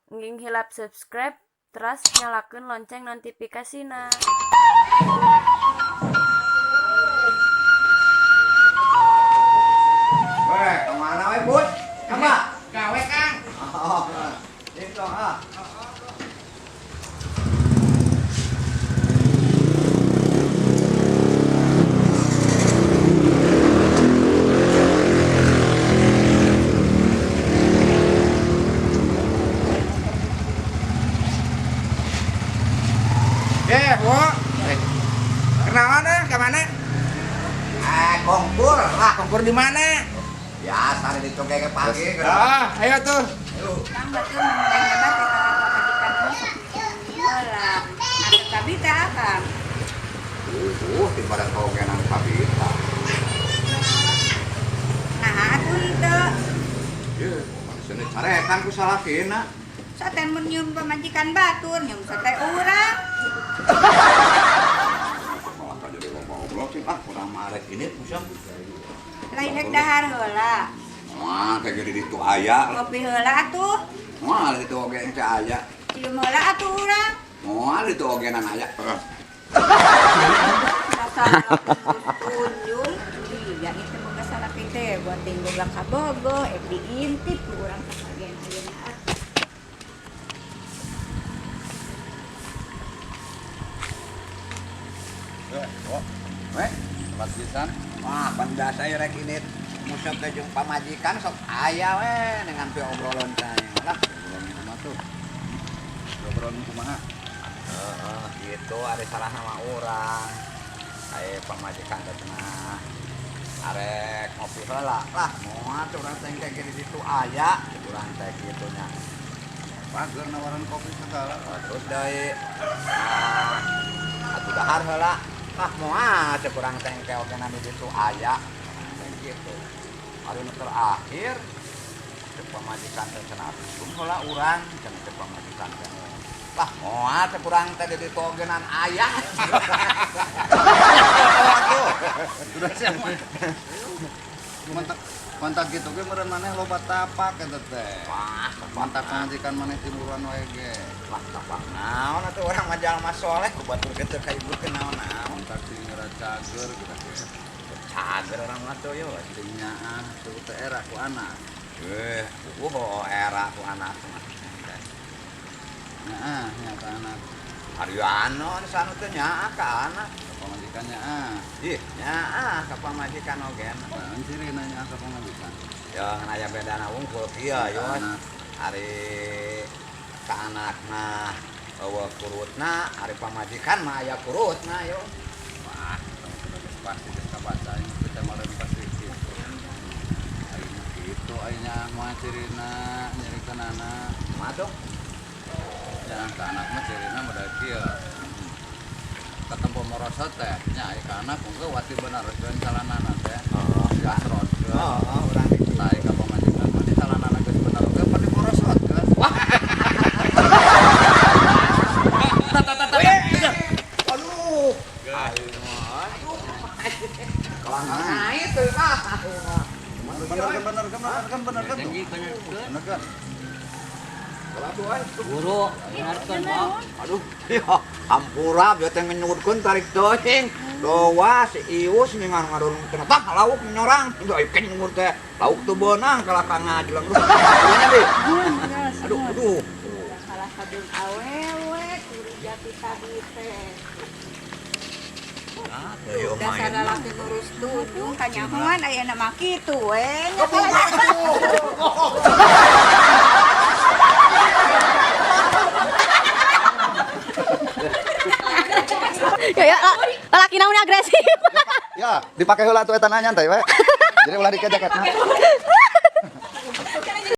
Engking hilap subscribe, teras nyalakeun lonceng notifikasina. Weh, kemana we, Bud? Apa? Gawe, Kang. Oh, itu ah. Eh, wo. Eh. Kenalan ah, ke mana? Eh, kongkur lah. Kongkur di mana? Biasa di tongke ke pagi. Ah, ayo tuh. Ayo. Kang batur mun hebat teh ka pamajikan mah sok heula. Atuh kabita akang. Di pada tongkenan kabita. Nah, atuh henteu. Ye, maksudnya carekan ku salakina. Saten mun nyium pamajikan batur, nyium sate urang. Malah ka jadi goblok sih. Ah, kurang marek ini pusing. Lain rek dahar heula. Wah, kayak gini ditu aya. Kopi heula atuh. Wah, itu oge teh aya. Cium heula atuh urang. Wah, itu ogenan aya. Dasar tunjung. Iya, itu boga salaki teh buat tinggal ka Bogo, ek diintip ku urang sabagian ayeuna ah. Weh, Tempat pisan. wah, pan biasa ya rek ini musuh teh jeung pamajikan sok aya we dengan pi obrolan teh. Lah, Obrolan kumaha tuh? Obrolan kumaha? heeh, gitu ada salah nama orang. Kayak pamajikan teh cenah. Arek ngopi heula lah, moal teh urang teh kayak gini ditu aya, urang teh kitu nya. Pager nawaran kopi segala. Terus deui nah, atuh dahar heula. Ah, moal teh urang teh engke oge di ditu aya. Teh kitu. Ari nu terakhir cek pamajikan teh cenah tum heula urang cenah cek pamajikan teh. Lah moal teh urang teh di ditu ogenan aya. Sudah siap. Mantak mantak gitu ge meureun maneh loba tapak eta teh. Wah, Mantak pamajikan maneh timuran wae ge. Wah, tapak naon atuh urang mah jalma soleh ku batur ge teu kaibukeun naon-naon. Mantak sing ngera cager gitu ge. Cager urang mah tuh yo. Sing nyaah tuh teh era ku anak. Eh, era ku anak mah. Nyaah nya ka anak. Ariano sanu teh nyaah ka anak. Ka pamajikan nyaah. Ih, nyaah ka pamajikan oge. Naon cirina nyaah ka pamajikan? Ya ngan aya bedana wungkul kieu yo. Ari ka anak mah eueuh kurutna, ari pamajikan mah aya kurutna yo. Wah, geus pasti geus kabaca aing teh meureun pasti kitu. Aing mah kitu aing nyaah mah cirina nyerikeunana. Mah tuh. Nyaah ka anak mah cirina model kieu. Katempo morosot teh nya aya ka anak engke wati benerkeun calanana teh. Heeh, Diasrotkeun. Heeh, urang kitu. Tah ka pamajikan mah di calanana geus bener oge pan diporosotkeun. Wah. Aduh. Aduh. Itu ah. Bener kan bener kan bener kan bener kan tuh. Bener kan? Guru, benarkeun mah. Aduh, ya ampura bieu teh ngenyurkeun tarik teuing. Doa si Ius ningan ngadon cenah tah lauk nyorang. Ayo kenyur teh. Lauk teu beunang kalah ka ngajeleng. Kumaha bi? Aduh, aduh. Salah sabun awewe turu jati tadi teh. Ayo Dasar lalaki nurus tunjung kanyahoan ayeuna mah kitu we. Ya, ya, lalaki naon agresif. Ya, dipakai heula atuh eta nanya nyantai we. Jadi ulah dikejaketna.